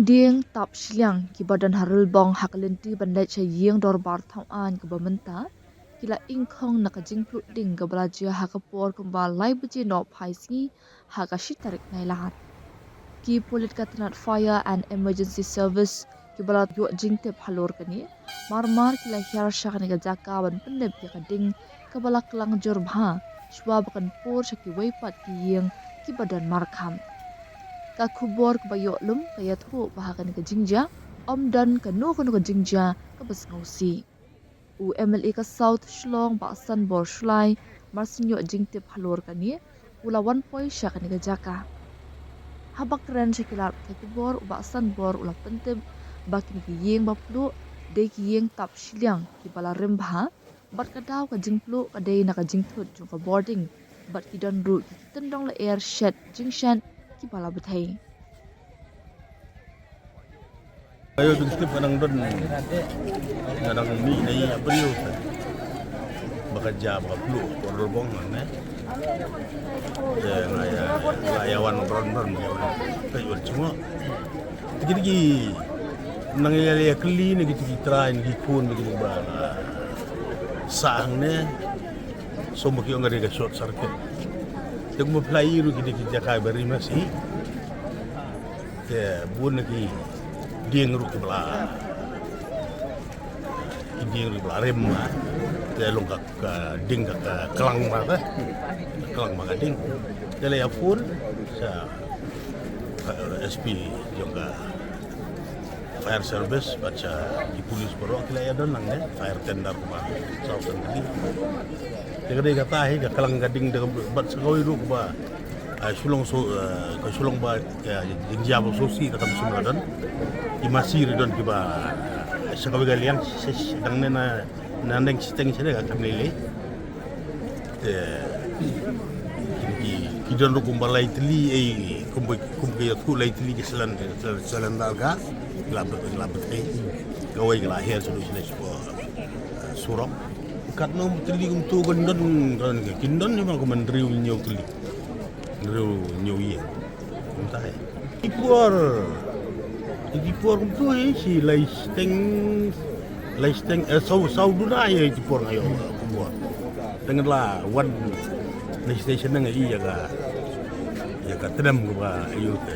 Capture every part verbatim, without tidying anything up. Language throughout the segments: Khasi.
Dieng tap shiliang kiba don ha Rilbong ha ka lynti ban leit sha ïing dorbar thaw aiñ kaba mynta, ki la ingkhong na ka jingpluh ding kaba la jia ha ka por kumba lai baje nohphai sngi ha ka shi tarik Nailar. Ki pulit ka tnat Fire and Emergency Service kiba la ïoh jingtip halor kane, marmar ki la hiar sha kane ka jaka ban pyndep ïa ka ding kaba la klang jur bha, shuwa ba kan pur sha kiwei pat ki ïing kiba don markham. Ka khubor kaba ïoh lum ka ïathuh ba ha kane ka jingjia ym don kano kano ka jingjia kaba sngewsih. U M L A ka South Shillong, Bah Sanbor Shullai, mar shu ïoh jingtip halor kane, u la wan poi sha kane ka jaka. Haba kren sha ki lad pathai khubor, u Bah Sanbor u la pyntip ba kine ki ïing ba pluh dei ki ïing tap shiliang kiba la rim bha, bad ka daw ka jingpluh ka dei na ka jingthut jong ka bording, bad ki don ruh ki tyndong lyer shet jingshet kiba la bthei. Ayo, jingtip ka dang don, ka dang mih na ïing briew. Ba ka jia ba ka pluh, ka Rilbong ne. Te nga ïa, nga ïa wan bron bron, nga ïa wan. Te ïa wan cuma. Te kine ki nang ïa ïa kylli ne kine ki trai ne ki khun ne kine ba sah hangne. Som ba ki ong ka dei ka short circuit. Te kumba phi la ïohi ruh kine ki jaka ba rim ha shi. Te bun na ki dieng ruh kiba la, ki dieng ruh kiba la rim ma. Te long ka, ka ding ka, ka klang ma ka. Klang ma ka ding. Te la ïa phone sha, ka S P jong ka fire service, bad sha ki police baroh ki la ïa don lang ne, fire tender kumba South Central. Te ka dei kata hi ka klang ka ding da bad sa kawei ruh ba, ah, shu long so, ah, ka shu long ba, ah, jingjia ba sngewsih da kam shym la don. Ki masi ruh don kiba, ah, sa kawei ka liang, sh-, sh-, dang ne na, na dang shiteng shane ka kam lei lei. Te ki, ki don ruh kumba lai tylli, eh, kumba, kumba ka ïathuh lai tylli ki cylinder, cylinder ka la bthei, la bthei. Kawei ka la hiar sha, sha, sha, surok. Katno tylli kumto kan don, kan, kin don ne ma kumba hynriew hynñiew tylli. Hynriew hynñiew ïing. Kumta hi. Ki por, ki por kumto hi, shi lai shiteng, lai shiteng, eh, saw, saw duna hi ki por nga ïoh, ki por. Te nga la wan na station nga ïohi ïa ka, ïa ka tnam kaba ïoh te.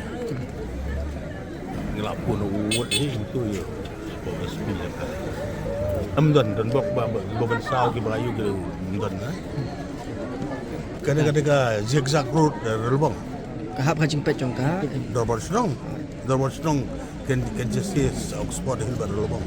Nga la phone u wut hi kumto ïa. Ko S P ïa ka. Ym don, don bok ba, ba, ba ban saw kiba ïoh ki ym don na. Ka dei, ka dei ka zigzag road, eh, Rilbong. Ka hap ha jingpeit jong ka. Dorbar Shnong. Dorbar Shnong kan, kan just say Oxford Hill bad Rilbong.